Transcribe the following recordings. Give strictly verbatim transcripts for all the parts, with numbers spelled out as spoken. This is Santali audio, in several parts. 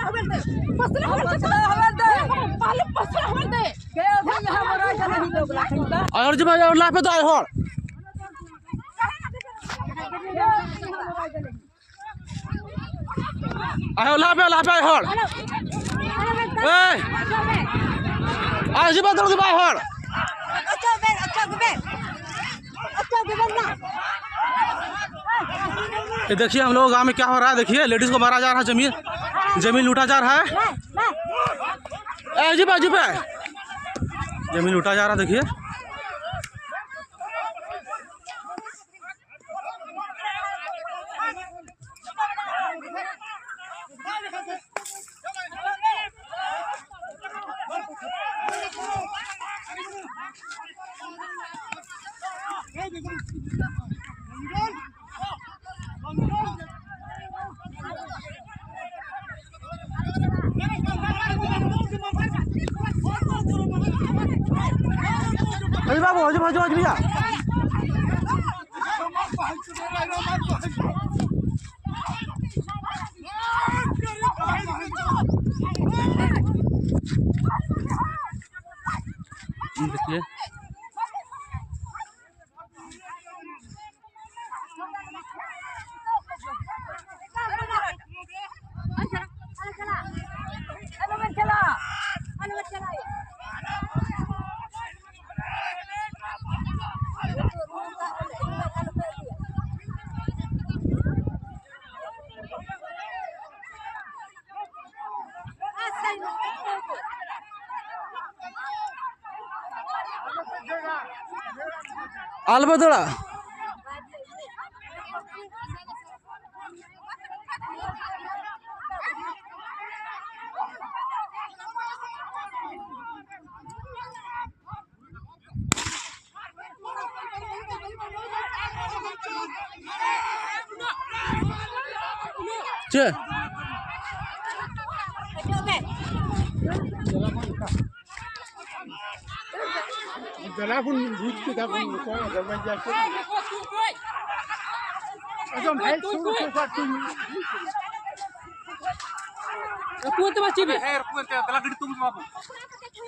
ᱯᱟᱥᱱᱟ ᱦᱚᱵᱮᱞ ᱫᱮ᱾ ᱯᱟᱥᱱᱟ ᱦᱚᱵᱮᱞ ᱫᱮ᱾ ᱯᱟᱥᱱᱟ ᱦᱚᱵᱮᱞ ᱫᱮ᱾ ᱟᱭ ᱦᱚᱲ ᱡᱮ ᱵᱟᱭ ᱦᱚᱲ ᱞᱟᱯᱮ ᱫᱚ ᱟᱭ ᱦᱚᱲ᱾ ᱟᱭ ᱦᱚᱲ ᱞᱟᱯᱮ, ᱞᱟᱯᱮ ᱟᱭ ᱦᱚᱲ᱾ ᱮᱭ! ᱟᱭ ᱡᱮ ᱵᱟᱭ ᱫᱚ ᱵᱟᱭ ᱦᱚᱲ᱾ ये देखिए, हम लोग गांव में क्या हो रहा है। देखिए, लेडीज को मारा जा रहा है, जमीन, जमीन लूटा जा रहा है। ए, जी पे, जी पे। जमीन लूटा जा रहा है, देखिए। अरे बाबू, हजू, हजू, हजू भैया। देखिए। ᱟᱞᱚᱯᱮ ᱫᱟᱹᱲᱟ᱾ ᱪᱮᱫ? ᱫᱮᱞᱟ ᱵᱚᱱ ᱵᱩᱡᱽ ᱠᱮᱫᱟ ᱵᱚᱱ, ᱱᱤᱛᱚᱜ ᱫᱚᱢᱮ ᱡᱟᱹᱥᱛᱤ᱾ ᱟᱫᱚ ᱵᱷᱟᱭ ᱥᱩᱨ ᱠᱚ ᱥᱟᱛ ᱴᱤ ᱨᱟᱹᱯᱩᱫ ᱛᱟᱢᱟ ᱪᱮᱫ ᱵᱮ? ᱦᱮᱸ, ᱨᱟᱹᱯᱩᱫ ᱛᱟᱢᱟ᱾ ᱫᱮᱞᱟ, ᱜᱟᱹᱰᱤ ᱛᱩᱢ ᱢᱟ ᱵᱚ᱾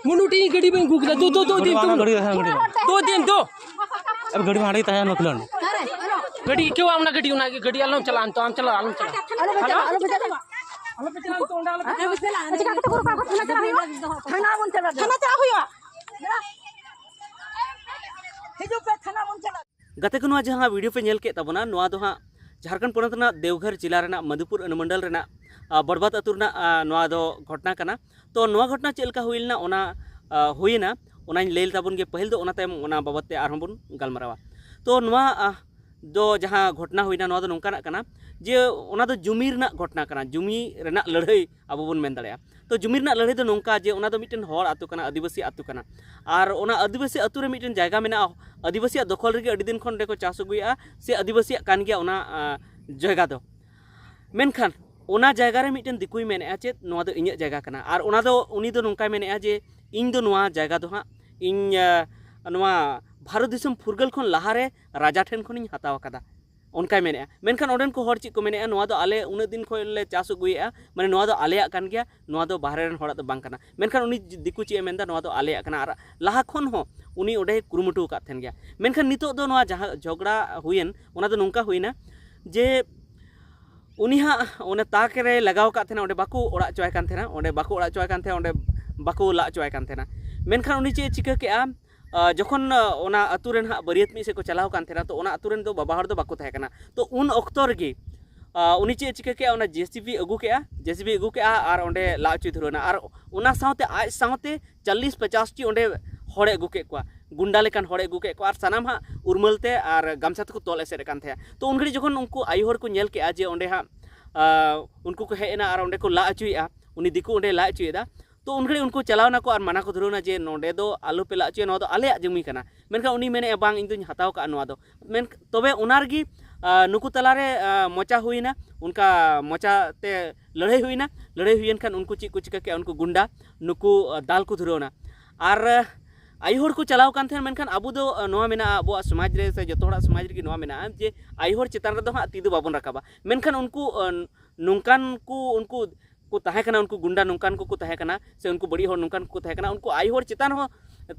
ᱢᱩᱱᱩᱴᱤ ᱜᱟᱹᱰᱤ ᱵᱮᱱ ᱟᱹᱜᱩ ᱠᱮᱫᱟ᱾ ᱫᱩ, ᱫᱩ, ᱫᱩ, ᱫᱩ, ᱫᱩ᱾ ᱜᱟᱹᱰᱤ ᱵᱟᱝ, ᱜᱟᱹᱰᱤ ᱵᱟᱝ, ᱜᱟᱹᱰᱤ ᱵᱟᱝ᱾ ᱫᱩ, ᱫᱤᱱ, ᱫᱩ᱾ ᱟᱨ ᱜᱟᱹᱰᱤ ᱢᱟ ᱦᱟᱸᱰᱮ ᱜᱮ ᱛᱟᱦᱮᱸᱭᱮᱱ ᱵᱟᱹᱠᱷᱞᱟᱹᱱ᱾ ᱜᱟᱹᱰᱤ ᱟᱹᱭᱠᱟᱹᱣᱟ ᱚᱱᱟ ᱜᱟᱹᱰᱤ, ᱚᱱᱟ ᱜᱟᱹᱰᱤ ᱟᱞᱚᱢ ᱪᱟᱞᱟᱜᱼᱟ, ᱟᱢ ᱛᱚ, ᱟᱢ ᱪᱟᱞᱟᱜ, ᱟᱞᱚᱢ ᱪᱟᱞᱟᱜᱼᱟ᱾ ᱟᱞᱚ ᱯᱮ ᱪᱟᱞᱟᱜᱼᱟ, ᱟᱞᱚ ᱯᱮ ᱪᱟᱞᱟᱜᱼᱟ᱾ ᱟᱞᱚ ᱯᱮ ᱪᱟᱞᱟᱜᱼᱟ, ᱱᱤᱛᱚᱜ ᱚᱸᱰᱮ ᱟᱞᱚ ᱯᱮ ᱪᱟᱞᱟᱜᱼᱟ᱾ ᱪᱤᱠᱟ ᱠᱟᱛᱮ ᱠᱚ ᱨᱚᱠᱟ ᱠᱚ ᱛᱷᱟᱱᱟ ᱪᱟᱞᱟᱜ ᱦᱩᱭᱩᱜᱼᱟ? ᱛᱷᱟᱱᱟ ᱵᱚᱱ ᱪᱟᱞᱟᱜᱼᱟ᱾ ᱛᱷᱟᱱᱟ ᱪᱟᱞᱟᱜ ᱦᱩᱭᱩᱜᱼᱟ᱾ ᱦᱤᱡᱩᱜ ᱯᱮ, ᱛᱷᱟᱱᱟ ᱵᱚᱱ ᱪᱟᱞᱟᱜᱼᱟ᱾ ᱜᱟᱛᱮ ᱠᱚ, ᱱᱚᱣᱟ ᱡᱟᱦᱟᱸ video ᱯᱮ ᱧᱮᱞ ᱠᱮᱫ ᱛᱟᱵᱚᱱᱟ, ᱱᱚᱣᱟ ᱫᱚ ᱦᱟᱸᱜ ᱡᱷᱟᱲᱠᱷᱚᱸᱰ ᱯᱚᱱᱚᱛ ᱨᱮᱱᱟᱜ ᱫᱮᱣᱜᱷᱚᱨ ᱡᱮᱞᱟ ᱨᱮᱱᱟᱜ ᱢᱟᱫᱷᱩᱯᱩᱨ ᱚᱱᱩᱢᱚᱱᱰᱚᱞ ᱨᱮᱱᱟᱜ, ᱟ, ᱵᱚᱲᱵᱟᱫ ᱟᱹᱛᱩ ᱨᱮᱱᱟᱜ, ᱟ, ᱱᱚᱣᱟ ᱫᱚ ᱜᱷᱚᱴᱱᱟ ᱠᱟᱱᱟ᱾ ᱛᱚ, ᱱᱚᱣᱟ ᱜᱷᱚᱴᱱᱟ ᱪᱮᱫ ᱞᱮᱠᱟ ᱦᱩᱭ ᱞᱮᱱᱟ, ᱚᱱᱟ, ᱟ, ᱦᱩᱭᱮᱱᱟ, ᱚᱱᱟᱧ ᱞᱟᱹᱭ ᱛᱟᱵᱚᱱ ᱜᱮ ᱯᱟᱹᱦᱤᱞ ᱫᱚ, ᱚᱱᱟ ᱛᱟᱭᱚᱢ ᱚᱱᱟ ᱵᱟᱵᱚᱫ ᱛᱮ ᱟᱨᱦᱚᱸ ᱵᱚᱱ ᱜᱟᱞᱢᱟᱨᱟᱣᱟ᱾ ᱛᱚ, ᱱᱚᱣᱟ, ᱟ, ᱫᱚ ᱡᱟᱦᱟᱸ ᱜᱷᱚᱴᱱᱟ ᱦᱩᱭᱱᱟ, ᱱᱚᱣᱟ ᱫᱚ ᱱᱚᱝᱠᱟᱱᱟᱜ ᱠᱟᱱᱟ ᱡᱮ ᱚᱱᱟ ᱫᱚ ᱡᱩᱢᱤ ᱨᱮᱱᱟᱜ ᱜᱷᱚᱴᱱᱟ ᱠᱟᱱᱟ, ᱡᱩᱢᱤ ᱨᱮᱱᱟᱜ ᱞᱟᱹᱲᱦᱟᱹᱭ ᱟᱵᱚ ᱵᱚᱱ ᱢᱮᱱ ᱫᱟᱲᱮᱭᱟᱜᱼᱟ᱾ ᱛᱚ, ᱡᱩᱢᱤ ᱨᱮᱱᱟᱜ ᱞᱟᱹᱲᱦᱟᱹᱭ ᱫᱚ ᱱᱚᱝᱠᱟ ᱡᱮ ᱚᱱᱟ ᱫᱚ ᱢᱤᱫᱴᱮᱱ ᱦᱚᱲ ᱟᱹᱛᱩ ᱠᱟᱱᱟ, ᱟᱹᱫᱤᱵᱟᱹᱥᱤ ᱟᱹᱛᱩ ᱠᱟᱱᱟ, ᱟᱨ ᱚᱱᱟ ᱟᱹᱫᱤᱵᱟᱹᱥᱤ ᱟᱹᱛᱩ ᱨᱮ ᱢᱤᱫᱴᱮᱱ ᱡᱟᱭᱜᱟ ᱢᱮᱱᱟᱜᱼᱟ, ᱟᱹᱫᱤᱵᱟᱹᱥᱤᱭᱟᱜ ᱫᱚᱠᱷᱚᱞ ᱨᱮᱜᱮ ᱟᱹᱰᱤ ᱫᱤᱱ ᱠᱷᱚᱱ ᱚᱸᱰᱮ ᱠᱚ ᱪᱟᱥ ᱟᱹᱜᱩᱭᱮᱫᱼᱟ, ᱥᱮ ᱟᱹᱫᱤᱵᱟᱹᱥᱤᱭᱟᱜ ᱠᱟᱱ ᱜᱮᱭᱟ ᱚᱱᱟ, ᱟ, ᱡᱟᱭᱜᱟ ᱫᱚ᱾ ᱢᱮᱱᱠᱷᱟᱱ ᱚᱱᱟ ᱡᱟᱭᱜᱟ ᱨᱮ ᱢᱤᱫᱴᱮᱱ ᱫᱤᱠᱩᱭ ᱢᱮᱱᱮᱫᱼᱟ ᱪᱮᱫ ᱱᱚᱣᱟ ᱫᱚ ᱤᱧᱟᱹᱜ ᱡᱟᱭᱜᱟ ᱠᱟᱱᱟ, ᱟᱨ ᱚᱱᱟ ᱫᱚ ᱩᱱᱤ ᱫᱚ ᱱᱚᱝᱠᱟᱭ ᱢᱮᱱᱮᱫᱼᱟ ᱡᱮ ᱤᱧ ᱫᱚ ᱱᱚᱣᱟ ᱡᱟᱭᱜᱟ ᱫᱚ ᱦᱟᱸᱜ ᱤᱧ, ᱟ, ᱱᱚᱣᱟ ᱵᱷᱟᱨᱚᱛ ᱫᱤᱥᱚᱢ ᱯᱷᱩᱨᱜᱟᱹᱞ ᱠᱷᱚᱱ ᱞᱟᱦᱟᱨᱮ ᱨᱟᱡᱟ ᱴᱷᱮᱱ ᱠᱷᱚᱱᱤᱧ ᱦᱟᱛᱟᱣ ᱟᱠᱟᱫᱟ, ᱚᱱᱠᱟᱭ ᱢᱮᱱᱮᱫᱼᱟ᱾ ᱢᱮᱱᱠᱷᱟᱱ ᱚᱸᱰᱮᱱ ᱠᱚ ᱦᱚᱲ ᱪᱮᱫ ᱠᱚ ᱢᱮᱱᱮᱫᱼᱟ, ᱱᱚᱣᱟ ᱫᱚ ᱟᱞᱮ ᱩᱱᱟᱹᱜ ᱫᱤᱱ ᱠᱷᱚᱱ ᱞᱮ ᱪᱟᱥ ᱟᱹᱜᱩᱭᱮᱫᱼᱟ, ᱢᱟᱱᱮ ᱱᱚᱣᱟ ᱫᱚ ᱟᱞᱮᱭᱟᱜ ᱠᱟᱱ ᱜᱮᱭᱟ, ᱱᱚᱣᱟ ᱫᱚ ᱵᱟᱦᱨᱮ ᱨᱮᱱ ᱦᱚᱲᱟᱜ ᱫᱚ ᱵᱟᱝ ᱠᱟᱱᱟ᱾ ᱢᱮᱱᱠᱷᱟᱱ ᱩᱱᱤ ᱫᱤᱠᱩ ᱪᱮᱫ ᱮ ᱢᱮᱱᱫᱟ, ᱱᱚᱣᱟ ᱫᱚ ᱟᱞᱮᱭᱟᱜ ᱠᱟᱱᱟ᱾ ᱟᱨ ᱞᱟᱦᱟ ᱠᱷᱚᱱ ᱦᱚᱸ ᱩᱱᱤ ᱚᱸᱰᱮᱭ ᱠᱩᱨᱩᱢᱩᱴᱩ ᱟᱠᱟᱫ ᱛᱟᱦᱮᱱ ᱜᱮᱭᱟ᱾ ᱢᱮᱱᱠᱷᱟᱱ ᱱᱤᱛᱚᱜ ᱫᱚ ᱱᱚᱣᱟ ᱡᱟᱦᱟᱸ ᱡᱷᱚᱜᱽᱲᱟ ᱦᱩᱭᱮᱱ, ᱚᱱᱟ ᱫᱚ ᱱᱚᱝᱠᱟ ᱦᱩᱭᱱᱟ ᱡᱮ ᱩᱱᱤ ᱦᱟᱸᱜ ᱚᱱᱮ ᱛᱟᱠ ᱨᱮ ᱞᱟᱜᱟᱣ ᱟᱠᱟᱫ ᱛᱟᱦᱮᱱᱟ, ᱚᱸᱰᱮ ᱵᱟᱠᱚ ᱚᱲᱟᱜ ᱦᱚᱪᱚᱣᱟᱭ ᱠᱟᱱ ᱛᱟᱦᱮᱱᱟ, ᱚᱸᱰᱮ ᱵᱟᱠᱚ ᱚᱲᱟᱜ ᱦᱚᱪᱚᱣᱟᱭ ᱠᱟᱱ ᱛᱟᱦᱮᱱᱟ, ᱚᱸᱰᱮ ᱵᱟᱠᱚ ᱞᱟ ᱦᱚᱪᱚᱣᱟᱭ ᱠᱟᱱ ᱛᱟᱦᱮᱱᱟ᱾ ᱢᱮᱱᱠᱷᱟᱱ ᱩᱱᱤ ᱪᱮᱫ ᱮ ᱪᱤᱠᱟᱹ ᱠᱮᱜᱼᱟ, ᱟ, ᱡᱚᱠᱷᱚᱱ, ᱟ, ᱚᱱᱟ ᱟᱹᱛᱩ ᱨᱮᱱ ᱦᱟᱸᱜ ᱵᱟᱹᱨᱭᱟᱹᱛ ᱢᱤᱫ ᱥᱮᱫ ᱠᱚ ᱪᱟᱞᱟᱣ ᱠᱟᱱ ᱛᱟᱦᱮᱱᱟ, ᱛᱚ ᱚᱱᱟ ᱟᱹᱛᱩ ᱨᱮᱱ ᱫᱚ ᱵᱟᱵᱟ ᱦᱚᱲ ᱫᱚ ᱵᱟᱠᱚ ᱛᱟᱦᱮᱸ ᱠᱟᱱᱟ᱾ ᱛᱚ ᱩᱱ ᱚᱠᱛᱚ ᱨᱮᱜᱮ, ᱟ, ᱩᱱᱤ ᱪᱮᱫ ᱮ ᱪᱤᱠᱟᱹ ᱠᱮᱜᱼᱟ, ᱚᱱᱟ JCB ᱟᱹᱜᱩ ᱠᱮᱜᱼᱟ, JCB ᱟᱹᱜᱩ ᱠᱮᱜᱼᱟ ᱟᱨ ᱚᱸᱰᱮ ᱞᱟ ᱦᱚᱪᱚᱭ ᱫᱷᱩᱨᱟᱹᱣ ᱮᱱᱟ᱾ ᱟᱨ ᱚᱱᱟ ᱥᱟᱶᱛᱮ ᱟᱡ ᱥᱟᱶᱛᱮ ᱪᱚᱞᱞᱤᱥ ᱯᱚᱪᱟᱥ ᱴᱤ ᱚᱸᱰᱮ ᱦᱚᱲᱮ ᱟᱹᱜᱩ ᱠᱮᱫ ᱠᱚᱣᱟ, ᱜᱩᱱᱰᱟ ᱞᱮᱠᱟᱱ ᱦᱚᱲᱮ ᱟᱹᱜᱩ ᱠᱮᱫ ᱠᱚᱣᱟ, ᱟᱨ ᱥᱟᱱᱟᱢ ᱦᱟᱸᱜ ᱩᱨᱢᱟᱹᱞ ᱛᱮ ᱟᱨ ᱜᱟᱢᱪᱷᱟ ᱛᱮᱠᱚ ᱛᱚᱞ ᱮᱥᱮᱫ ᱟᱠᱟᱱ ᱛᱟᱦᱮᱸᱫ᱾ ᱛᱚ ᱩᱱ ᱜᱷᱟᱹᱲᱤᱡ ᱡᱚᱠᱷᱚᱱ ᱩᱱᱠᱩ ᱟᱭᱳ ᱦᱚᱲ ᱠᱚ ᱧᱮᱞ ᱠᱮᱜᱼᱟ ᱡᱮ ᱚᱸᱰᱮ ᱦᱟᱸᱜ, ᱟ, ᱩᱱᱠᱩ ᱠᱚ ᱦᱮᱡ ᱮᱱᱟ ᱟᱨ ᱚᱸᱰᱮ ᱠᱚ ᱞᱟ ᱦᱚᱪᱚᱭᱮᱫᱼᱟ, ᱩᱱᱤ ᱫᱤᱠᱩ ᱚᱸᱰᱮ ᱞᱟ ᱦᱚᱪᱚᱭᱮᱫᱟ, ᱛᱚ ᱩᱱ ᱜᱷᱟᱹᱲᱤᱡ ᱩᱱᱠᱩ ᱪᱟᱞᱟᱣ ᱱᱟᱠᱚ ᱟᱨ ᱢᱟᱱᱟ ᱠᱚ ᱫᱷᱩᱨᱟᱹᱣ ᱮᱱᱟ ᱡᱮ ᱱᱚᱸᱰᱮ ᱫᱚ ᱟᱞᱚ ᱯᱮ ᱞᱟ ᱦᱚᱪᱚᱭᱟ, ᱱᱚᱣᱟ ᱫᱚ ᱟᱞᱮᱭᱟᱜ ᱡᱚᱢᱤ ᱠᱟᱱᱟ᱾ ᱢᱮᱱᱠᱷᱟᱱ ᱩᱱᱤ ᱢᱮᱱᱮᱫᱼᱟ, "ᱵᱟᱝ, ᱤᱧ ᱫᱚᱧ ᱦᱟᱛᱟᱣ ᱠᱟᱜᱼᱟ ᱱᱚᱣᱟ ᱫᱚ᱾" ᱢᱮᱱ-, ᱛᱚᱵᱮ ᱚᱱᱟ ᱨᱮᱜᱮ, ᱟ, ᱱᱩᱠᱩ ᱛᱟᱞᱟᱨᱮ, ᱟ, ᱢᱚᱪᱟ ᱦᱩᱭᱱᱟ, ᱚᱱᱠᱟ ᱢᱚᱪᱟ ᱛᱮ ᱞᱟᱹᱲᱦᱟᱹᱭ ᱦᱩᱭᱱᱟ᱾ ᱞᱟᱹᱲᱦᱟᱹᱭ ᱦᱩᱭᱮᱱ ᱠᱷᱟᱱ ᱩᱱᱠᱩ ᱪᱮᱫ ᱠᱚ ᱪᱤᱠᱟᱹ ᱠᱮᱜᱼᱟ, ᱩᱱᱠᱩ ᱜᱩᱱᱰᱟ ᱱᱩᱠᱩ, ᱟ, ᱫᱟᱞ ᱠᱚ ᱫᱷᱩᱨᱟᱹᱣ ᱮᱱᱟ᱾ ᱟᱨ, ᱟ, ᱟᱭᱳ ᱦᱚᱲ ᱠᱚ ᱪᱟᱞᱟᱣ ᱠᱟᱱ ᱛᱟᱦᱮᱸᱫ, ᱢᱮᱱᱠᱷᱟᱱ ᱟᱵᱚ ᱫᱚ, ᱟ, ᱱᱚᱣᱟ ᱢᱮᱱᱟᱜᱼᱟ, ᱟᱵᱚᱣᱟᱜ ᱥᱚᱢᱟᱡᱽ ᱨᱮ ᱥᱮ ᱡᱚᱛᱚ ᱦᱚᱲᱟᱜ ᱥᱚᱢᱟᱡᱽ ᱨᱮᱜᱮ ᱱᱚᱣᱟ ᱢᱮᱱᱟᱜᱼᱟ ᱡᱮ ᱟᱭᱳ ᱦᱚᱲ ᱪᱮᱛᱟᱱ ᱨᱮᱫᱚ ᱦᱟᱸᱜ ᱛᱤ ᱫᱚ ᱵᱟᱵᱚᱱ ᱨᱟᱠᱟᱵᱟ᱾ ᱢᱮᱱᱠᱷᱟᱱ ᱩᱱᱠᱩ, ᱟ, ᱱᱚᱝᱠᱟᱱ ᱠᱚ, ᱩᱱᱠᱩ ᱠᱚ ᱛᱟᱦᱮᱸ ᱠᱟᱱᱟ, ᱩᱱᱠᱩ ᱜᱩᱱᱰᱟ ᱱᱚᱝᱠᱟᱱ ᱠᱚᱠᱚ ᱛᱟᱦᱮᱸ ᱠᱟᱱᱟ, ᱥᱮ ᱩᱱᱠᱩ ᱵᱟᱹᱲᱤᱡ ᱦᱚᱲ ᱱᱚᱝᱠᱟᱱ ᱠᱚᱠᱚ ᱛᱟᱦᱮᱸ ᱠᱟᱱᱟ, ᱩᱱᱠᱩ ᱟᱭᱳ ᱦᱚᱲ ᱪᱮᱛᱟᱱ ᱦᱚᱸ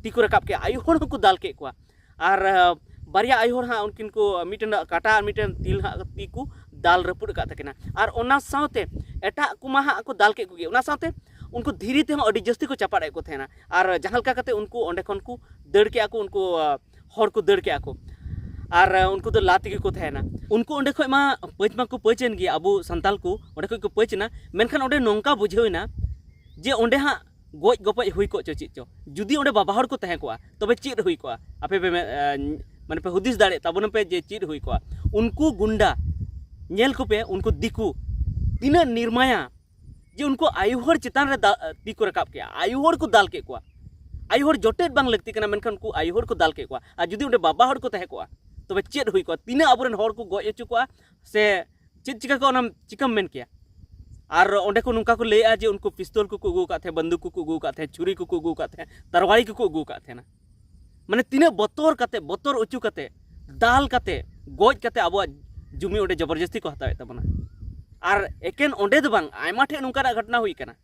ᱛᱤ ᱠᱚ ᱨᱟᱠᱟᱵ ᱠᱮᱜᱼᱟ, ᱟᱭᱳ ᱦᱚᱲ ᱦᱚᱸᱠᱚ ᱫᱟᱞ ᱠᱮᱫ ᱠᱚᱣᱟ᱾ ᱟᱨ, ᱟᱸ, ᱵᱟᱨᱭᱟ ᱟᱭᱳ ᱦᱚᱲ ᱦᱟᱸᱜ ᱩᱱᱠᱤᱱ ᱠᱚ, ᱢᱤᱫᱴᱮᱱ ᱠᱟᱴᱟ ᱟᱨ ᱢᱤᱫᱴᱮᱱ ᱛᱤᱞ ᱦᱟᱸᱜ ᱛᱤ ᱠᱚ ᱫᱟᱞ ᱨᱟᱹᱯᱩᱫ ᱟᱠᱟᱫ ᱛᱟᱹᱠᱤᱱᱟ᱾ ᱟᱨ ᱚᱱᱟ ᱥᱟᱶᱛᱮ ᱮᱴᱟᱜ ᱠᱚᱢᱟ ᱦᱟᱸᱜ ᱠᱚ ᱫᱟᱞ ᱠᱮᱫ ᱠᱚᱜᱮ, ᱚᱱᱟ ᱥᱟᱶᱛᱮ ᱩᱱᱠᱩ ᱫᱷᱤᱨᱤ ᱛᱮᱦᱚᱸ ᱟᱹᱰᱤ ᱡᱟᱹᱥᱛᱤ ᱠᱚ ᱪᱟᱯᱟᱫ ᱮᱫ ᱠᱚ ᱛᱟᱦᱮᱱᱟ᱾ ᱟᱨ ᱡᱟᱦᱟᱸ ᱞᱮᱠᱟ ᱠᱟᱛᱮ ᱩᱱᱠᱩ ᱚᱸᱰᱮ ᱠᱷᱚᱱ ᱠᱚ ᱫᱟᱹᱲ ᱠᱮᱜᱼᱟ ᱠᱚ, ᱩᱱᱠᱩ, ᱟᱸ, ᱦᱚᱲ ᱠᱚ ᱫᱟᱹᱲ ᱠᱮᱜᱼᱟ ᱠᱚ᱾ ᱟᱨ, ᱟᱸ, ᱩᱱᱠᱩ ᱫᱚ ᱞᱟ ᱛᱮᱜᱮ ᱠᱚ ᱛᱟᱦᱮᱱᱟ᱾ ᱩᱱᱠᱩ ᱚᱸᱰᱮ ᱠᱷᱚᱡ ᱢᱟ ᱯᱟᱹᱪ ᱢᱟᱠᱚ ᱯᱟᱹᱪ ᱮᱱ ᱜᱮ, ᱟᱵᱚ ᱥᱟᱱᱛᱟᱞ ᱠᱚ ᱚᱸᱰᱮ ᱠᱷᱚᱡ ᱠᱚ ᱯᱟᱹᱪ ᱮᱱᱟ, ᱢᱮᱱᱠᱷᱟᱱ ᱚᱸᱰᱮ ᱱᱚᱝᱠᱟ ᱵᱩᱡᱷᱟᱹᱣ ᱮᱱᱟ ᱡᱮ ᱚᱸᱰᱮ ᱦᱟᱸᱜ ᱜᱚᱡ ᱜᱚᱯᱚᱡ ᱦᱩᱭ ᱠᱚᱜ ᱪᱚ ᱪᱮᱫ ᱪᱚ, ᱡᱩᱫᱤ ᱚᱸᱰᱮ ᱵᱟᱵᱟ ᱦᱚᱲ ᱠᱚ ᱛᱟᱦᱮᱸ ᱠᱚᱜᱼᱟ, ᱛᱚᱵᱮ ᱪᱮᱫ ᱦᱩᱭ ᱠᱚᱜᱼᱟ? ᱟᱯᱮ ᱯᱮ ᱢᱮ-, ᱮ, ᱢᱟᱱᱮ ᱯᱮ ᱦᱩᱫᱤᱥ ᱫᱟᱲᱮᱭᱟᱜ ᱛᱟᱵᱚᱱᱟ ᱯᱮ ᱡᱮ ᱪᱮᱫ ᱦᱩᱭ ᱠᱚᱜᱼᱟ? ᱩᱱᱠᱩ ᱜᱩᱱᱰᱟ, ᱧᱮᱞ ᱠᱚᱯᱮ, ᱩᱱᱠᱩ ᱫᱤᱠᱩ ᱛᱤᱱᱟᱹᱜ ᱱᱤᱨᱢᱟᱭᱟ ᱡᱮ ᱩᱱᱠᱩ ᱟᱭᱳ ᱦᱚᱲ ᱪᱮᱛᱟᱱ ᱨᱮ ᱫᱟ-, ᱛᱤ ᱠᱚ ᱨᱟᱠᱟᱵ ᱠᱮᱜᱼᱟ, ᱟᱭᱳ ᱦᱚᱲ ᱠᱚ ᱫᱟᱞ ᱠᱮᱫ ᱠᱚᱣᱟ᱾ ᱟᱭᱳ ᱦᱚᱲ ᱡᱚᱴᱮᱫ ᱵᱟᱝ ᱞᱟᱹᱠᱛᱤ ᱠᱟᱱᱟ, ᱢᱮᱱᱠᱷᱟᱱ ᱩᱱᱠᱩ ᱟᱭᱳ ᱦᱚᱲ ᱠᱚ ᱫᱟᱞ ᱠᱮᱫ ᱠᱚᱣᱟ᱾ ᱟᱨ ᱡᱩᱫᱤ ᱚᱸᱰᱮ ᱵᱟᱵᱟ ᱦᱚᱲ ᱠᱚ ᱛᱟᱦᱮᱸ ᱠᱚᱜᱼᱟ, ᱛᱚᱵᱮ ᱪᱮᱫ ᱦᱩᱭ ᱠᱚᱜᱼᱟ? ᱛᱤᱱᱟᱹᱜ ᱟᱵᱚᱨᱮᱱ ᱦᱚᱲ ᱠᱚ ᱜᱚᱡ ᱦᱚᱪᱚ ᱠᱚᱜᱼᱟ, ᱥᱮ ᱪᱮᱫ ᱪᱤᱠᱟ ᱠᱚᱜᱼᱟ, ᱚᱱᱟᱢ ᱪᱤᱠᱟᱢ ᱢᱮᱱ ᱠᱮᱭᱟ? ᱟᱨ ᱚᱸᱰᱮ ᱠᱚ ᱱᱚᱝᱠᱟ ᱠᱚ ᱞᱟᱹᱭᱮᱜᱼᱟ ᱡᱮ ᱩᱱᱠᱩ ᱯᱤᱥᱛᱚᱞ ᱠᱚᱠᱚ ᱟᱹᱜᱩ ᱟᱠᱟᱫ ᱛᱟᱦᱮᱸᱫ, ᱵᱟᱱᱫᱩᱠ ᱠᱚᱠᱚ ᱟᱹᱜᱩ ᱟᱠᱟᱫ ᱛᱟᱦᱮᱸᱫ, ᱪᱷᱩᱨᱤ ᱠᱚᱠᱚ ᱟᱹᱜᱩ ᱟᱠᱟᱫ ᱛᱟᱦᱮᱸᱫ, ᱛᱟᱨᱣᱟᱲᱤ ᱠᱚᱠᱚ ᱟᱹᱜᱩ ᱟᱠᱟᱫ ᱛᱟᱦᱮᱱᱟ᱾ ᱢᱟᱱᱮ ᱛᱤᱱᱟᱹᱜ ᱵᱚᱛᱚᱨ ᱠᱟᱛᱮ, ᱵᱚᱛᱚᱨ ᱦᱚᱪᱚ ᱠᱟᱛᱮ, ᱫᱟᱞ ᱠᱟᱛᱮ, ᱜᱚᱡ ᱠᱟᱛᱮ ᱟᱵᱚᱣᱟᱜ ᱡᱩᱢᱤ ᱚᱸᱰᱮ ᱡᱚᱵᱚᱨᱡᱚᱥᱛᱤ ᱠᱚ ᱦᱟᱛᱟᱣᱮᱫ ᱛᱟᱵᱚᱱᱟ᱾ ᱟᱨ ᱮᱠᱮᱱ ᱚᱸᱰᱮ ᱫᱚ ᱵᱟᱝ, ᱟᱭᱢᱟ ᱴᱷᱮᱱ ᱱᱚᱝᱠᱟᱱᱟᱜ ᱜᱷᱚᱴᱚᱱᱟ ᱦᱩᱭ ᱠᱟᱱᱟ᱾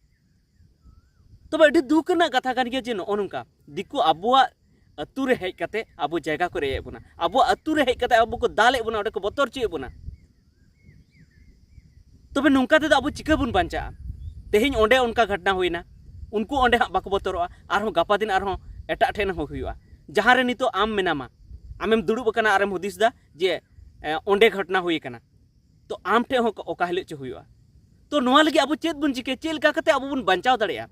ᱛᱚᱵᱮ ᱟᱹᱰᱤ ᱫᱩᱠ ᱨᱮᱱᱟᱜ ᱠᱟᱛᱷᱟ ᱠᱟᱱ ᱜᱮᱭᱟ ᱡᱮ ᱱᱚᱜᱼᱚ ᱱᱚᱝᱠᱟ ᱫᱤᱠᱩ ᱟᱵᱚᱣᱟᱜ ᱟᱹᱛᱩ ᱨᱮ ᱦᱮᱡ ᱠᱟᱛᱮ ᱟᱵᱚ ᱡᱟᱭᱜᱟ ᱠᱚ ᱨᱮᱡ ᱮᱫ ᱵᱚᱱᱟ, ᱟᱵᱚᱣᱟᱜ ᱟᱹᱛᱩ ᱨᱮ ᱦᱮᱡ ᱠᱟᱛᱮ ᱟᱵᱚ ᱠᱚ ᱫᱟᱞᱮᱫ ᱵᱚᱱᱟ, ᱚᱸᱰᱮ ᱠᱚ ᱵᱚᱛᱚᱨ ᱦᱚᱪᱚᱭᱮᱫ ᱵᱚᱱᱟ᱾ ᱛᱚᱵᱮ ᱱᱚᱝᱠᱟ ᱛᱮᱫᱚ ᱟᱵᱚ ᱪᱤᱠᱟᱹ ᱵᱚᱱ ᱵᱟᱧᱪᱟᱜᱼᱟ? ᱛᱮᱦᱮᱧ ᱚᱸᱰᱮ ᱚᱱᱠᱟ ᱜᱷᱚᱴᱱᱟ ᱦᱩᱭᱱᱟ, ᱩᱱᱠᱩ ᱚᱸᱰᱮ ᱦᱟᱸᱜ ᱵᱟᱠᱚ ᱵᱚᱛᱚᱨᱚᱜᱼᱟ, ᱟᱨᱦᱚᱸ ᱜᱟᱯᱟ ᱫᱤᱱ ᱟᱨᱦᱚᱸ ᱮᱴᱟᱜ ᱴᱷᱮᱱ ᱦᱚᱸ ᱦᱩᱭᱩᱜᱼᱟ᱾ ᱡᱟᱦᱟᱸ ᱨᱮ ᱱᱤᱛᱚᱜ ᱟᱢ ᱢᱮᱱᱟᱢᱟ, ᱟᱢᱮᱢ ᱫᱩᱲᱩᱵ ᱟᱠᱟᱱᱟ ᱟᱨᱮᱢ ᱦᱩᱫᱤᱥ ᱮᱫᱟ ᱡᱮ, ᱮ, ᱚᱸᱰᱮ ᱜᱷᱚᱴᱱᱟ ᱦᱩᱭ ᱟᱠᱟᱱᱟ, ᱛᱚ ᱟᱢ ᱴᱷᱮᱱ ᱦᱚᱸ ᱚᱠᱟ ᱦᱤᱞᱳᱜ ᱪᱚ ᱦᱩᱭᱩᱜᱼᱟ᱾ ᱛᱚ ᱱᱚᱣᱟ ᱞᱟᱹᱜᱤᱫ ᱟᱵᱚ ᱪᱮᱫ ᱵᱚᱱ ᱪᱤᱠᱟᱹᱭᱟ? ᱪᱮᱫ ᱞᱮᱠᱟ ᱠᱟᱛᱮ ᱟᱵᱚ ᱵᱚᱱ ᱵᱟᱧᱪᱟᱣ ᱫᱟᱲᱮᱭᱟᱜᱼᱟ?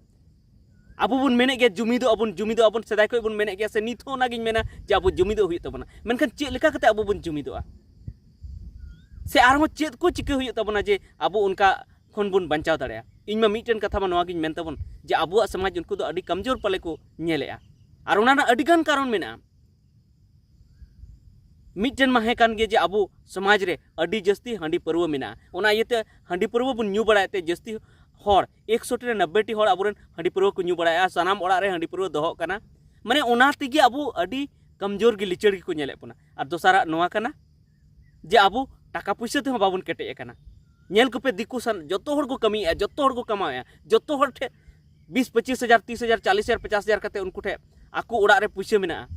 ᱟᱵᱚ ᱵᱚᱱ ᱢᱮᱱᱮᱫ ᱜᱮᱭᱟ ᱡᱩᱢᱤᱫᱚᱜ ᱟᱵᱚᱱ, ᱡᱩᱢᱤᱫᱚᱜ ᱟᱵᱚᱱ, ᱥᱮᱫᱟᱭ ᱠᱷᱚᱱ ᱵᱚᱱ ᱢᱮᱱᱮᱫ ᱜᱮᱭᱟ, ᱥᱮ ᱱᱤᱛ ᱦᱚᱸ ᱚᱱᱟᱜᱤᱧ ᱢᱮᱱᱟ ᱡᱮ ᱟᱵᱚ ᱡᱩᱢᱤᱫᱚᱜ ᱦᱩᱭᱩᱜ ᱛᱟᱵᱚᱱᱟ᱾ ᱢᱮᱱᱠᱷᱟᱱ ᱪᱮᱫ ᱞᱮᱠᱟ ᱠᱟᱛᱮ ᱟᱵᱚ ᱵᱚᱱ ᱡᱩᱢᱤᱫᱚᱜᱼᱟ? ᱥᱮ ᱟᱨᱦᱚᱸ ᱪᱮᱫ ᱠᱚ ᱪᱤᱠᱟᱹ ᱦᱩᱭᱩᱜ ᱛᱟᱵᱚᱱᱟ ᱡᱮ ᱟᱵᱚ ᱚᱱᱠᱟ ᱠᱷᱚᱱ ᱵᱚᱱ ᱵᱟᱧᱪᱟᱣ ᱫᱟᱲᱮᱭᱟᱜᱼᱟ? ᱤᱧ ᱢᱟ ᱢᱤᱫᱴᱮᱱ ᱠᱟᱛᱷᱟ ᱢᱟ ᱱᱚᱣᱟ ᱜᱤᱧ ᱢᱮᱱ ᱛᱟᱵᱚᱱ ᱡᱮ ᱟᱵᱚᱣᱟᱜ ᱥᱚᱢᱟᱡᱽ ᱩᱱᱠᱩ ᱫᱚ ᱟᱹᱰᱤ ᱠᱚᱢᱡᱳᱨ ᱯᱟᱞᱮ ᱠᱚ ᱧᱮᱞᱮᱜᱼᱟ, ᱟᱨ ᱚᱱᱟ ᱨᱮᱱᱟᱜ ᱟᱹᱰᱤ ᱜᱟᱱ ᱠᱟᱨᱚᱱ ᱢᱮᱱᱟᱜᱼᱟ᱾ ᱢᱤᱫᱴᱮᱱ ᱢᱟ ᱦᱮᱸ ᱠᱟᱱ ᱜᱮ ᱡᱮ ᱟᱵᱚ ᱥᱚᱢᱟᱡᱽ ᱨᱮ ᱟᱹᱰᱤ ᱡᱟᱹᱥᱛᱤ ᱦᱟᱺᱰᱤ ᱯᱟᱹᱨᱣᱟᱹ ᱢᱮᱱᱟᱜᱼᱟ, ᱚᱱᱟ ᱤᱭᱟᱹᱛᱮ ᱦᱟᱺᱰᱤ ᱯᱟᱹᱨᱣᱟᱹ ᱵᱚᱱ ᱧᱩ ᱵᱟᱲᱟᱭᱮᱫ ᱛᱮ ᱡᱟᱹᱥᱛᱤ ᱦᱚᱲ, ᱮᱠᱥᱚ ᱴᱤ ᱨᱮ ᱱᱚᱵᱵᱳᱭ ᱴᱤ ᱦᱚᱲ ᱟᱵᱚᱨᱮᱱ ᱦᱟᱺᱰᱤ ᱯᱟᱹᱨᱣᱟᱹ ᱠᱚ ᱧᱩ ᱵᱟᱲᱟᱭᱮᱫᱼᱟ, ᱥᱟᱱᱟᱢ ᱚᱲᱟᱜ ᱨᱮ ᱦᱟᱺᱰᱤ ᱯᱟᱹᱨᱣᱟᱹ ᱫᱚᱦᱚᱜ ᱠᱟᱱᱟ᱾ ᱢᱟᱱᱮ ᱚᱱᱟ ᱛᱮᱜᱮ ᱟᱵᱚ ᱟᱹᱰᱤ ᱠᱚᱢᱡᱳᱨ ᱜᱮ, ᱞᱤᱪᱟᱹᱲ ᱜᱮᱠᱚ ᱧᱮᱞᱮᱫ ᱵᱚᱱᱟ᱾ ᱟᱨ ᱫᱚᱥᱟᱨᱟᱜ ᱱᱚᱣᱟ ᱠᱟᱱᱟ ᱡᱮ ᱟᱵᱚ ᱴᱟᱠᱟ ᱯᱩᱭᱥᱟᱹ ᱛᱮᱦᱚᱸ ᱵᱟᱵᱚᱱ ᱠᱮᱴᱮᱡ ᱟᱠᱟᱱᱟ᱾ ᱧᱮᱞ ᱠᱚᱯᱮ, ᱫᱤᱠᱩ ᱥᱟᱱ ᱡᱚᱛᱚ ᱦᱚᱲ ᱠᱚ ᱠᱟᱹᱢᱤᱭᱮᱫᱼᱟ, ᱡᱚᱛᱚ ᱦᱚᱲ ᱠᱚ ᱠᱟᱢᱟᱣᱮᱫᱼᱟ, ᱡᱚᱛᱚ ᱦᱚᱲ ᱴᱷᱮᱱ ᱵᱤᱥ, ᱯᱚᱸᱪᱤᱥ ᱦᱟᱡᱟᱨ, ᱛᱤᱥ ᱦᱟᱡᱟᱨ, ᱪᱟᱞᱤᱥ ᱦᱟᱡᱟᱨ, ᱯᱚᱪᱟᱥ ᱦᱟᱡᱟᱨ ᱠᱟᱛᱮ ᱩᱱᱠᱩ ᱴᱷᱮᱱ ᱟᱠᱚ ᱚᱲᱟᱜ ᱨᱮ ᱯᱩᱭᱥᱟᱹ ᱢᱮᱱᱟᱜᱼᱟ,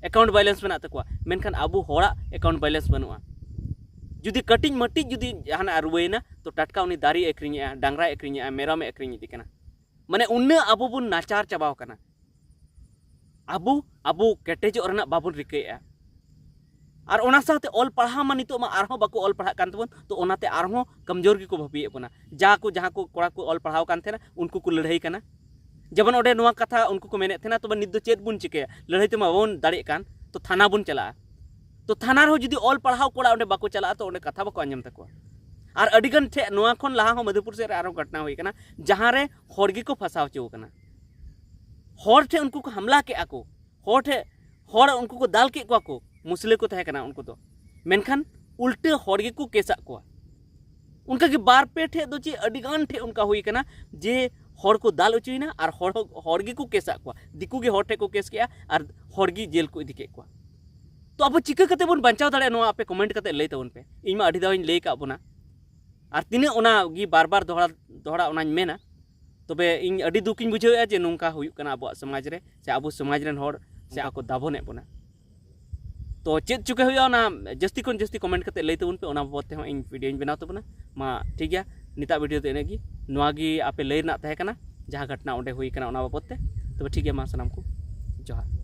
ᱮᱠᱟᱣᱩᱱᱴ ᱵᱮᱞᱮᱱᱥ ᱢᱮᱱᱟᱜ ᱛᱟᱠᱚᱣᱟ, ᱢᱮᱱᱠᱷᱟᱱ ᱟᱵᱚ ᱦᱚᱲᱟᱜ ᱮᱠᱟᱣᱩᱱᱴ ᱵᱮᱞᱮᱱᱥ ᱵᱟᱹᱱᱩᱜᱼᱟ᱾ ᱡᱩᱫᱤ ᱠᱟᱹᱴᱤᱡ ᱢᱟᱹᱴᱤᱡ ᱡᱩᱫᱤ ᱡᱟᱦᱟᱱᱟᱜ ᱨᱩᱣᱟᱹᱭᱮᱱᱟ, ᱛᱚ ᱴᱟᱴᱠᱟ ᱩᱱᱤ ᱫᱟᱨᱮᱭ ᱟᱹᱠᱷᱨᱤᱧᱮᱜᱼᱟ, ᱰᱟᱝᱨᱟᱭ ᱟᱹᱠᱷᱨᱤᱧᱮᱜᱼᱟ, ᱢᱮᱨᱚᱢᱮ ᱟᱹᱠᱷᱨᱤᱧ ᱤᱫᱤ ᱠᱟᱱᱟ᱾ ᱢᱟᱱᱮ ᱩᱱᱟᱹᱜ ᱟᱵᱚ ᱵᱚᱱ ᱱᱟᱪᱟᱨ ᱪᱟᱵᱟᱣ ᱠᱟᱱᱟ, ᱟᱵᱚ ᱟᱵᱚ ᱠᱮᱴᱮᱡᱚᱜ ᱨᱮᱱᱟᱜ ᱵᱟᱵᱚᱱ ᱨᱤᱠᱟᱹᱭᱮᱫᱼᱟ᱾ ᱟᱨ ᱚᱱᱟ ᱥᱟᱶᱛᱮ ᱚᱞ ᱯᱟᱲᱦᱟᱣ ᱢᱟ ᱱᱤᱛᱚᱜ ᱢᱟ ᱟᱨᱦᱚᱸ ᱵᱟᱠᱚ ᱚᱞ ᱯᱟᱲᱦᱟᱜ ᱠᱟᱱ ᱛᱟᱵᱚᱱ, ᱛᱚ ᱚᱱᱟᱛᱮ ᱟᱨᱦᱚᱸ ᱠᱚᱢᱡᱳᱨ ᱜᱮᱠᱚ ᱵᱷᱟᱹᱵᱤᱭᱮᱫ ᱵᱚᱱᱟ᱾ ᱡᱟ ᱠᱚ, ᱡᱟᱦᱟᱸ ᱠᱚ ᱠᱚᱲᱟ ᱠᱚ ᱚᱞ ᱯᱟᱲᱦᱟᱣ ᱠᱟᱱ ᱛᱟᱦᱮᱱᱟ, ᱩᱱᱠᱩ ᱠᱚ ᱞᱟᱹᱲᱦᱟᱹᱭ ᱠᱟᱱᱟ᱾ ᱡᱮᱢᱚᱱ ᱚᱸᱰᱮ ᱱᱚᱣᱟ ᱠᱟᱛᱷᱟ ᱩᱱᱠᱩ ᱠᱚ ᱢᱮᱱᱮᱫ ᱛᱟᱦᱮᱱᱟ, "ᱛᱚᱵᱮ ᱱᱤᱛ ᱫᱚ ᱪᱮᱫ ᱵᱚᱱ ᱪᱤᱠᱟᱹᱭᱟ? ᱞᱟᱹᱲᱦᱟᱹᱭ ᱛᱮᱢᱟ ᱵᱟᱵᱚᱱ ᱫᱟᱲᱮᱭᱟᱜ ᱠᱟᱱ, ᱛᱚ ᱛᱷᱟᱱᱟ ᱵᱚᱱ ᱪᱟᱞᱟᱜᱼᱟ᱾" ᱛᱚ ᱛᱷᱟᱱᱟ ᱨᱮᱦᱚᱸ ᱡᱩᱫᱤ ᱚᱞ ᱯᱟᱲᱦᱟᱣ ᱠᱚᱲᱟ ᱚᱸᱰᱮ ᱵᱟᱠᱚ ᱪᱟᱞᱟᱜᱼᱟ, ᱛᱚ ᱚᱸᱰᱮ ᱠᱟᱛᱷᱟ ᱵᱟᱠᱚ ᱟᱸᱡᱚᱢ ᱛᱟᱠᱚᱣᱟ᱾ ᱟᱨ ᱟᱹᱰᱤᱜᱟᱱ ᱴᱷᱮᱱ, ᱱᱚᱣᱟ ᱠᱷᱚᱱ ᱞᱟᱦᱟ ᱦᱚᱸ ᱢᱟᱫᱷᱩᱯᱩᱨ ᱥᱮᱫ ᱨᱮ ᱟᱨᱦᱚᱸ ᱜᱷᱚᱴᱱᱟ ᱦᱩᱭ ᱠᱟᱱᱟ, ᱡᱟᱦᱟᱸ ᱨᱮ ᱦᱚᱲ ᱜᱮᱠᱚ ᱯᱷᱟᱸᱥᱟᱣ ᱦᱚᱪᱚ ᱟᱠᱟᱱᱟ᱾ ᱦᱚᱲ ᱴᱷᱮᱱ ᱩᱱᱠᱩ ᱠᱚ ᱦᱟᱢᱞᱟ ᱠᱮᱜᱼᱟ ᱠᱚ, ᱦᱚᱲ ᱴᱷᱮᱱ, ᱦᱚᱲ ᱩᱱᱠᱩ ᱠᱚ ᱫᱟᱞ ᱠᱮᱫ ᱠᱚᱣᱟ ᱠᱚ, ᱢᱩᱥᱞᱟᱹ ᱠᱚ ᱛᱟᱦᱮᱸ ᱠᱟᱱᱟ ᱩᱱᱠᱩ ᱫᱚ, ᱢᱮᱱᱠᱷᱟᱱ ᱩᱞᱴᱟᱹ ᱦᱚᱲ ᱜᱮᱠᱚ ᱠᱮᱥᱟᱜ ᱠᱚᱣᱟ᱾ ᱚᱱᱠᱟᱜᱮ ᱵᱟᱨ ᱯᱮ ᱴᱷᱮᱡ ᱫᱚ ᱪᱮᱫ ᱟᱹᱰᱤ ᱜᱟᱱ ᱴᱷᱮᱡ ᱚᱱᱠᱟ ᱦᱩᱭ ᱠᱟᱱᱟ ᱡᱮ ᱦᱚᱲ ᱠᱚ ᱫᱟᱞ ᱦᱚᱪᱚᱭᱮᱱᱟ ᱟᱨ ᱦᱚᱲ, ᱦᱚᱲ ᱜᱮᱠᱚ ᱠᱮᱥᱟᱜ ᱠᱚᱣᱟ, ᱫᱤᱠᱩ ᱜᱮ ᱦᱚᱲ ᱴᱷᱮᱡ ᱠᱚ ᱠᱮᱥ ᱠᱮᱜᱼᱟ ᱟᱨ ᱦᱚᱲ ᱜᱮ ᱡᱮᱞ ᱠᱚ ᱤᱫᱤ ᱠᱮᱫ ᱠᱚᱣᱟ᱾ ᱛᱚ ᱟᱵᱚ ᱪᱤᱠᱟᱹ ᱠᱟᱛᱮ ᱵᱚᱱ ᱵᱟᱧᱪᱟᱣ ᱫᱟᱲᱮᱭᱟᱜᱼᱟ, ᱱᱚᱣᱟ ᱟᱯᱮ ᱠᱚᱢᱮᱱᱴ ᱠᱟᱛᱮ ᱞᱟᱹᱭ ᱛᱟᱵᱚᱱ ᱯᱮ᱾ ᱤᱧ ᱢᱟ ᱟᱹᱰᱤ ᱫᱷᱟᱣ ᱤᱧ ᱞᱟᱹᱭ ᱟᱠᱟᱫ ᱵᱚᱱᱟ, ᱟᱨ ᱛᱤᱱᱟᱹᱜ ᱚᱱᱟ ᱜᱮ ᱵᱟᱨ ᱵᱟᱨ ᱫᱚᱦᱲᱟ ᱫᱚᱦᱲᱟ ᱚᱱᱟᱧ ᱢᱮᱱᱟ᱾ ᱛᱚᱵᱮ ᱤᱧ ᱟᱹᱰᱤ ᱫᱩᱠ ᱤᱧ ᱵᱩᱡᱷᱟᱹᱣᱮᱫᱼᱟ ᱡᱮ ᱱᱚᱝᱠᱟ ᱦᱩᱭᱩᱜ ᱠᱟᱱᱟ ᱟᱵᱚᱣᱟᱜ ᱥᱚᱢᱟᱡᱽ ᱨᱮ, ᱥᱮ ᱟᱵᱚ ᱥᱚᱢᱟᱡᱽ ᱨᱮᱱ ᱦᱚᱲ ᱥᱮ ᱟᱠᱚ ᱫᱟᱵᱚᱱᱮᱫ ᱵᱚᱱᱟ᱾ ᱛᱚ ᱪᱮᱫ ᱪᱤᱠᱟᱹ ᱦᱩᱭᱩᱜᱼᱟ, ᱚᱱᱟ ᱡᱟᱹᱥᱛᱤ ᱠᱷᱚᱱ ᱡᱟᱹᱥᱛᱤ ᱠᱚᱢᱮᱱᱴ ᱠᱟᱛᱮ ᱞᱟᱹᱭ ᱛᱟᱵᱚᱱ ᱯᱮ, ᱚᱱᱟ ᱵᱟᱵᱚᱫ ᱛᱮᱦᱚᱸ ᱤᱧ ᱵᱷᱤᱰᱤᱭᱳᱧ ᱵᱮᱱᱟᱣ ᱛᱟᱵᱚᱱᱟ᱾ ᱢᱟ ᱴᱷᱤᱠ ᱜᱮᱭᱟ, ᱱᱤᱛᱟᱜ ᱵᱷᱤᱰᱤᱭᱳ ᱫᱚ ᱤᱱᱟᱹᱜ ᱜᱮ᱾ ᱱᱚᱣᱟ ᱜᱮ ᱟᱯᱮ ᱞᱟᱹᱭ ᱨᱮᱱᱟᱜ ᱛᱟᱦᱮᱸ ᱠᱟᱱᱟ, ᱡᱟᱦᱟᱸ ᱜᱷᱚᱴᱱᱟ ᱚᱸᱰᱮ ᱦᱩᱭ ᱠᱟᱱᱟ ᱚᱱᱟ ᱵᱟᱵᱚᱫ ᱛᱮ᱾ ᱛᱚᱵᱮ ᱴᱷᱤᱠ ᱜᱮᱭᱟ, ᱢᱟ ᱥᱟᱱᱟᱢ ᱠᱚ ᱡᱚᱦᱟᱨ᱾